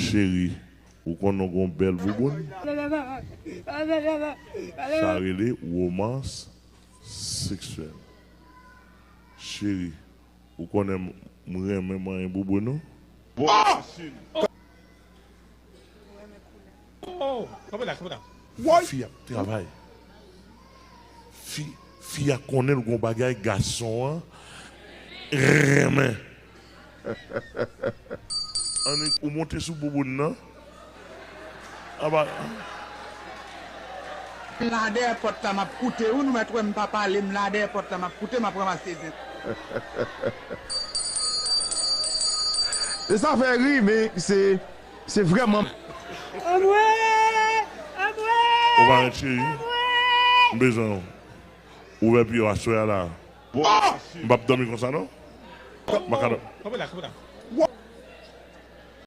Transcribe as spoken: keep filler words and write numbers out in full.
Cheri, ou konnen w gon bèl bouboun? Sa rele womans seksyèl. Cheri, ou konnen m, m renmen manyen bouboun ou? Oh! Kanpe la, kanpe la. Fi ap travay. Fi, fi a konnen l gon bagay gason an renmen. Annik, ou monte sou bouboun nan. Aba. M la dèyè pòt la, m ap koute wi, nou mèt wè m pa pale, m la dèyè pòt la, m ap koute, m ap ranmase zen. E sa fè ri, men se, se vrèman. Anmwe! Anmwe! Ou pa ret, cheri? Anmwe! M bezwen w. Ouvè pye w aswè a la. M p ap dòmi konsa, non. M pa ka dò- Kanpe la, kanpe la.